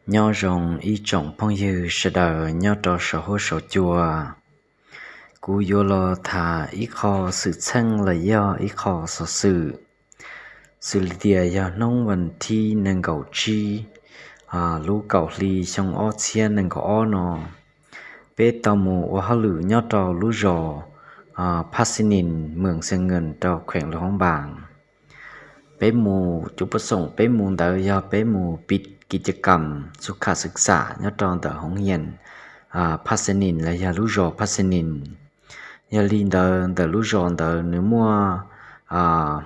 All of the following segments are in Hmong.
Nyob zoo ib tsoom phooj ywg sawv daws nyob rau saum huab saum cua. Kuv yuav los tham ib qho xwm txheej los yog ib qho xov xwm, xws li tias yog hnub vas thib nees nkaum tsib lub kaum hli xyoo ob txhiab nees nkaum ob no, peb tau mus ua hauj lwm nyob rau lub zos Phaj Xi Nis, mwm Xees Nkees rau kheem Luas Hoob Npas. Peb mus, cuv pab xoom peb mus ntawd yog peb mus pib kiv ca kam txuj kham xwm xam nyob rau ntawm hoov hias Phaj Xi Nis los yog lub zos Phaj Xi Nis. Yog li ntawd ntawm lub zos ntawd nws muaj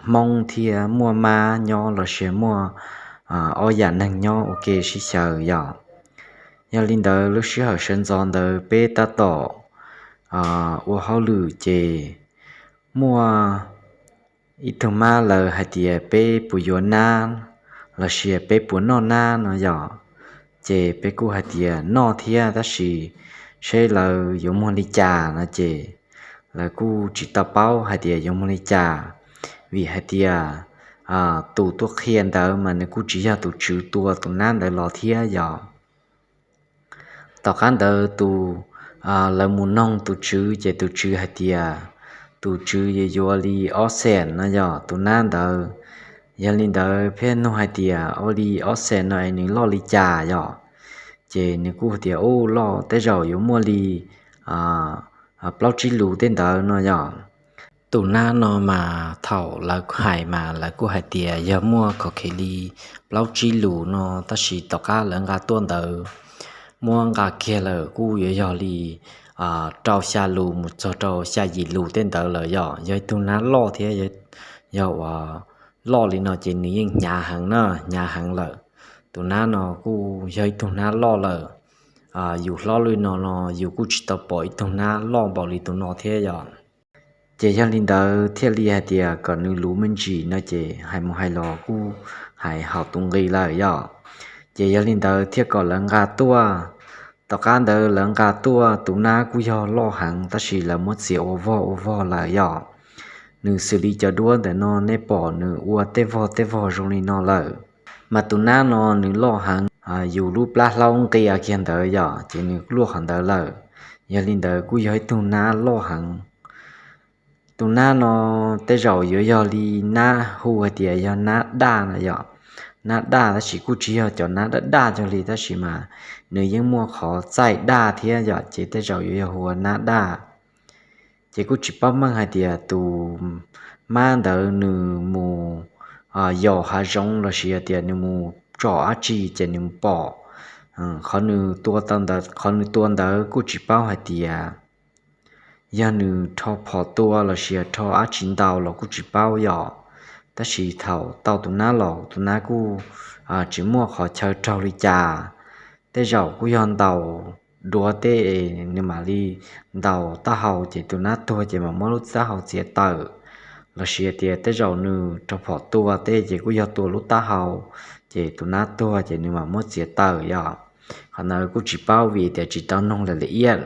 Hmoob thiab muaj Mab nyob los sis muaj ob yam neeg nyob ua ke sib xyaw yom. Yog li ntawd lub sij hawm sawv ntxov ntawd peb tab tom ua hauj lwm ces muaj ib tug mab lawv hais tias peb puas yuav nab los sis peb puas noj nab no yom. Ces peb kuj hais tias noj thiab tab sis seb lawv yuav muag li cas no ces lawv kuj tsis tau paub hais tias yuav muag li cas, vim hais tias tus tuaj qhia ntawd mas nws kuj tsis yog tus tswv tua tus nab ntawd los thiab yom. Tom qab ntawd tus, lawv mus noog tus tswv ces tus tswv hais tias tus tswv yuav yuav li ob xees no yog tus nab ntawd. Yog li ntawd peb nug hais tias ua li ob xees no es nws loj li cas yom? Ces nws kuj tias u loj tej zaum yuav muaj li plaub tsib lus tej ntawd no yom. Tus nab no mas thaum lawv hais mas lawv kuj hais tias yog muaj khov khe li plaub tsib lus no, tab sis tom qab lawv nqa tuaj ntawd muab nqa kiag lawm kuj yuav yog li rau xya lus mus txog rau xya yim lus tej ntawd lawm yom. Yog ib tug nab loj thiab, yog uas loj li no ces nws yeej hnyav heev na, hnyav heev lawm. Tus nab no kuj yog ib tug nab loj lawm. Yus hlob li no no yus kuj tsis tau pom ib tug nab loj npaum li tus no thiab yom. Ces yog li ntawd thiaj li hais tias kom nws luv me ntsis no ces hais mus hais los kuj hais haum tus nqi lawm yom. Ces yog li ntawd thiaj kom lawv nqa tuaj. Tom qab ntawd lawv nqa tuaj tus nab kuj yog loj heev tab sis lawv muab txiav ua vog ua vog lawm yom. Nws xws li cov duab ntawm no nej pom nws ua tej vog tej vog zoo li no lawm. Mas tus nab no nws loj heev, yus lub plab hlaub nqia kiag ntawd yom, ces nws luaj qhov ntawd lawm. Yog li ntawd kuj yog ib tug nab loj heev. Tus nab no tej zaum yuav yog li nab hu hais tias yog nab daj no yom. Nab daj tab sis kuj tsis yog cov nab daj daj cog li tab sis mas nws yeej muaj qhov txaij daj thiab yom, ces tej zaum yuav yog hu ua nab daj. Ces kuj tsis paub meej hais tias tus mab ntawd nws mus yos hav zoov los sis tias nws mus tsom dab tsi ces nws mus pom qhov nws tua ntawd, qhov nws tua ntawd kuj tsis paub hais tias yog nws rho phom tua los sis rho dab tsi ntaus los kuj tsis paub yom. Tab sis thaum tau tus nab los tus nab kuj tsis muaj qhov chaw raug li cas. Tej zaum kuj yog ntaus duav tej nws mam li ntaus taub hau ces tus nab tuag ces mam muab lub taub hau txiav tawm, los sis tias tej zaum nws rho phom tua tej ces kuj yog tua lub taub hau ces tus nab tuag ces nws mam muab txiav tawm yom. Qhov ntawd kuj tsis paub vim tias tsis tau noog lawm li iab.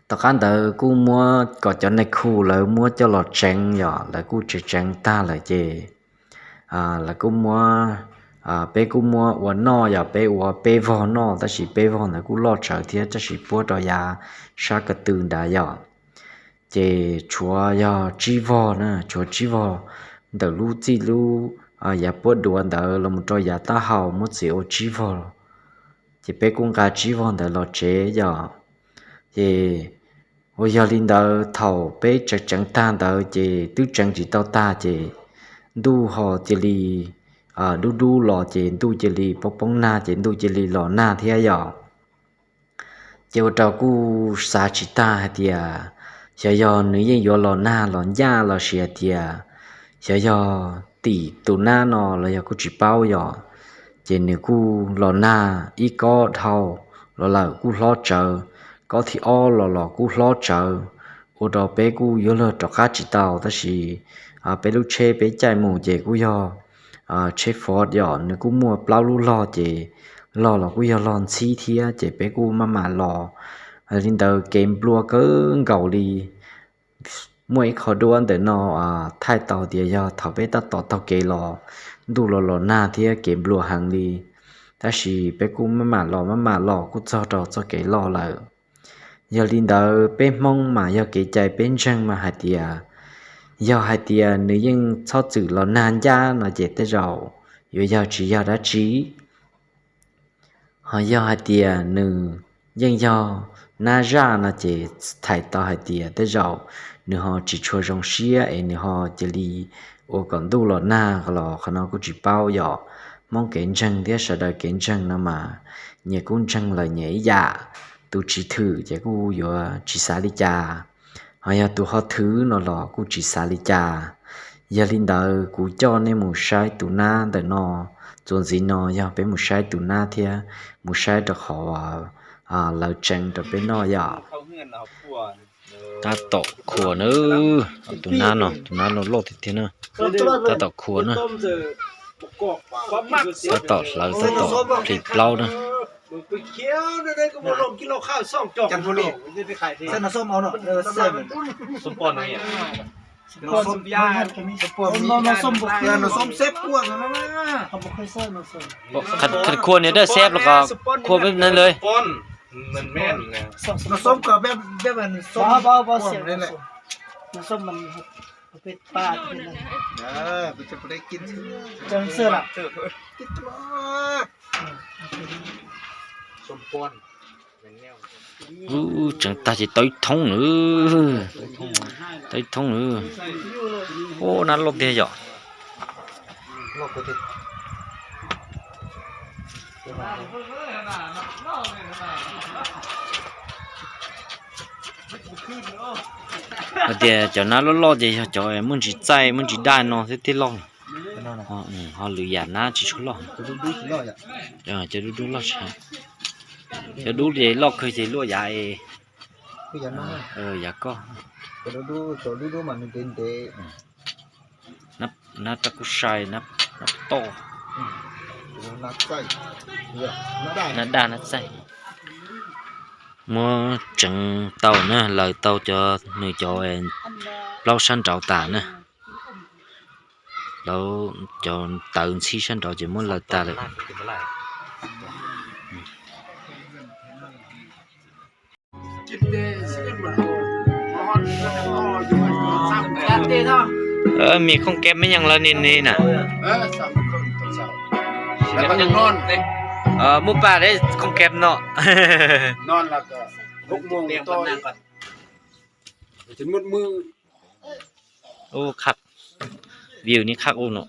Tom qab ntawd kuj muab kom cov nais khu lawv muab coj los tseev yom, lawv kuj tseev tseev tag lawm ces lawv kuj muab, peb kuj muab ua noj yom, peb ua peb vog noj tab sis peb vog ntawd kuj loj tsawv thiab tab sis puab rau yav sab ko tw nrad yom. Ces tshuav yog tsib vog na, tshuav tsib vog ntawm lub txij lub yav puab duav ntawd los mus rau yav taub hau muab txiav ua tsib vog. Ces peb kuj nqa tsib vog ntawd los tsev yom. Ces uas yog li ntawd thaum peb tseev tseev tag ntawd ces twb tseev tsis tau tag ces ntuj ho cia li dub dub los ces ntuj cia li poob poob nag ces ntuj cia li los nag thiab yom. Ces ua rau kuj xav tsis tag hais tias xyov yog nws yeej yuav los nag los ncaj los sis hais tias xyov yog tim tus nab no los yog kuj tsis paub yom. Ces nws kuj los nag ib kob dhau los lawm kuj hlob tsawv, kob thib ob los los kuj hlob tsawv, ua rau peb kuj yuav luag rov qab tsis tau tab sis peb lub tsheb peb caij mus ces kuj yog tsheb Ford yom, nws kuj muaj plaub lub log ces log los kuj yog log ntxhib thiab ces peb kuj maj mam los. Li ntawd kev nplua kawg nkaus li. Muaj ib qho duab ntawm no thaij tau tias yog thaum peb tab tom taug kev los ntuj los los nag thiab kev nplua heev li. Tab sis peb kuj maj mam los maj mam los kuj txog rau txoj kev loj lawm. Yog li ntawd peb Hmoob mas yog kev cai peb ntseeg mas hais tias, yog hais tias nws yeej txhob txwm los nag ncaj no ces tej zaum yuav yog tsis yog dab tsi. Ho yog hais tias nws yeej yog nab zaj no ces txhais tau hais tias tej zaum nws ho tsis tshua zoo siab es nws ho cia li ua kom ntuj los nag los qhov no kuj tsis paub yom. Hmoob kev ntseeg thiab sawv daws kev ntseeg no mas nyias kuj ntseeg lawm nyias ib yam. Tus tsis thwm ces kuj yuav tsis xav li cas, ho yog tus ho thwm no los kuj tsis xav li cas. Yog li ntawd kuv coj nej mus saib tus nab ntawm no. Txuas ntxiv no yog peb mus saib tus nab thiab mus saib rau qhov lawv tseev rau peb noj yom. Tab tom khuam na, tus nab no, tus nab no loj tiag tiag na. Tab tom khuam na, tab tom hlawv, tab tom plis plaub na. Khuam niam dawj xeb los khuam peb neeg li. Tseev tag ces tau ib thoob na, tau ib thoob na. Ub, nab loj tiag yom. Hais tias cov nab loj loj ces yog cov muaj ntsis txaij muaj ntsis daj no thiaj thiaj loj. Ho lwm yam nab tsis tshua loj. Cov dub dub loj tshaj. Cov dub ces loj kawg ces luaj yav, yav koj. Nab raj kub sai, nab toj, nab daj nab txaij. Muab tseev tau na, lawv tau cov nws cov plaub sab nraud tas na. Lawv cov tawv ntxhib sab nraud ces muab lawv tas lawm. Mì không kèm mới nhận lời nè nè nè. Múc ba đấy không kèm nọ. Ub, qhab, view ni qhab ub no.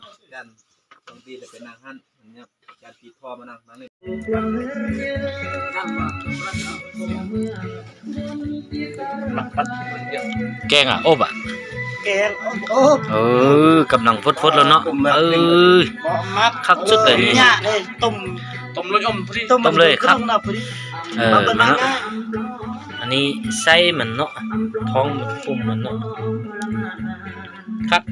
Keej a, ub a. Kam nang vuốt vuốt lawm no. Qhab txwb lawm ni. Tom lawm qhab. Ani saib mas no, thoob pum mas no. Qhab.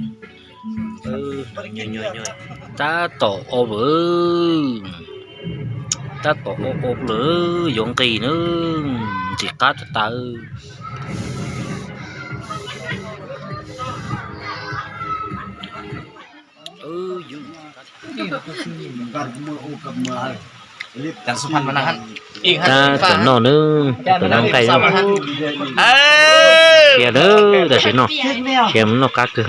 Tab tom ob lawm, tab tom ob ob lawm, yuav nqis na, nqis qab tas tas. Tab tom noj na, tom noj nqaij na. Khiav na, tam sim no khiav mus noj qab kawg.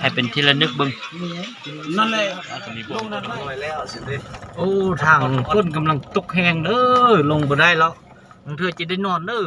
Hais pes thib la nwb bw. Ub, thaj koj kam laj tug heev na, loo npaum dai los thaj ces dai noj na.